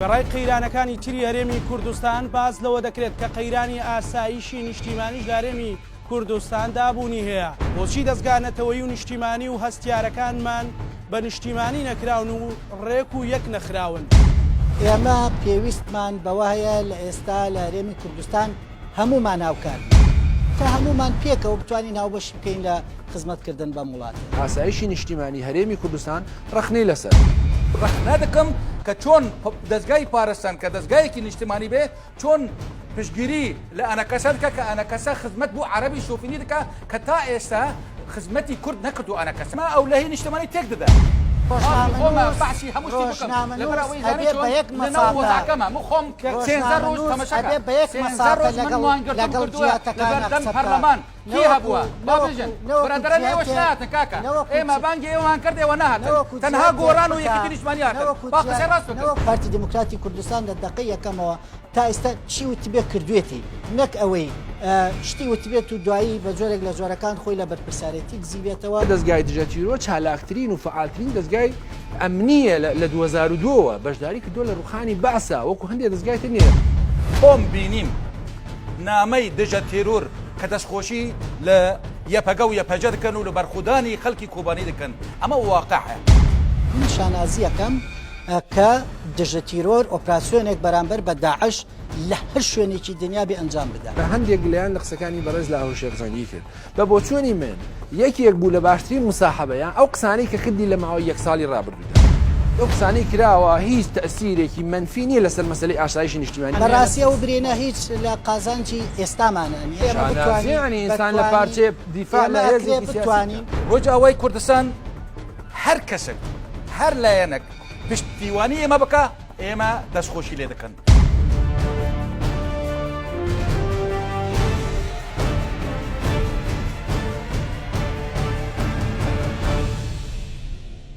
وێڕای قەیرانەکانی تری هەرێمی کوردستان، باس لەوە دەکرێت کە قەیرانی ئاسایشی نیشتیمانیش لە هەرێمی کوردستاندا بوونی هەیە. بۆچی دەزگا نەتەوەیی و نیشتیمانی و هەستیارەکانمان بە نیشتیمانی نەکراون و ڕێک و یەک نەخراون؟ ئێمە پێویستمان بەوە هەیە لە ئێستا لە هەرێمی کوردستان هەموومان هاوکار بین تا هەموومان پێکەوە بتوانین هاوبەشی بکەین لە خزمەتکردن بەم وڵاتە. ئاسایشی نیشتیمانی هەرێمی کوردستان ڕەخنەی لەسەر. ڕەخنە دەکەم کە چۆن دەزگای پارستان کە دەزگایەکی نیشتمانی بێ چۆن پشتگیری لە ئەنەکەسە دکا کە ئەنەکەسە خزمەت بۆ عەرەبی شۆفینی دکا کە تا ئێستا خزمەتی کورد نەکردو ئەنەکەسە ما ئەولەهی نیشتمانی تێک دەدا. ڕۆژنامەنووس ڕۆژنامەنووس ئەبێ بە یەک مەسافە ڕۆژنامەنووس ئەبێ بە یەک مەسافە لەگەڵ لەگەڵ جیاتەکانە قسە بکا نەوەکو نەوەکو نەوەکو جیاتێ نەوەکو نەوەکو جیاتێک بکا نەوەکو جیا نەوەکو پارتی دیموکراتی کوردستان لە دەقەی یەکەمەوە تا ئێستا چی وتبێ کردوێتی نەک ئەوەی شتی وتبێت و دوایی بە جۆرێک لە جۆرەکان خۆی لە بەرپرسیارێتی دزیبێتەوە. دەزگای دژە تیرۆر چالاکترین و فەعالترین دەزگای ئەمنییە لە 2002 وە بەشداری کردووە لە ڕوخانی بەعسا وەکو هەندێک دەزگای تر نییە. خۆم بینیم نامەی دژە تێرۆر کە دەستخۆشی لە یەپەگە و یەپەجە دەکەن و لە بەرخودانی خەلکی کۆبانی دەکەن ئەمە واقعە. من شانازی ئەکەم کە دژە تیرۆر ئۆپراسیۆنێک بەرامبەر بە داعش لە هەر شوێنێکی دنیا بێ ئەنجام بدا. هەندێک گلەیان لە قسەکانی بەڕێز لاهور شێخ جەنگی کرد. بە بۆچوونی من یەکێک بوو لە باشترین موساحەبە یان ئەو قسانەی کە کردی لە ماوەی یەک ساڵی ڕابردوودا. ئەو قسانەی کراوە هیچ تەئسیرێکی مەنفی نییە لەسەر مەسەلەی ئاسایشی نیشتیمانی. بەڕاستی ئەو برینە هیچ لە قازانجی ئێستامانا نییە. ئێمە شانازییە بتوانین یانی ئینسان لە بتوانین پارچەیە دیفاع ئێمە لە ئەکرێ هێزێکی سیاسی بتوانین. بکا. ڕۆژئاوای کوردستان هەر کەسێک، هەر لایەنێک پشتیوانی ئێمە بکا، ئێمە دەستخۆشی لێ دەکەن.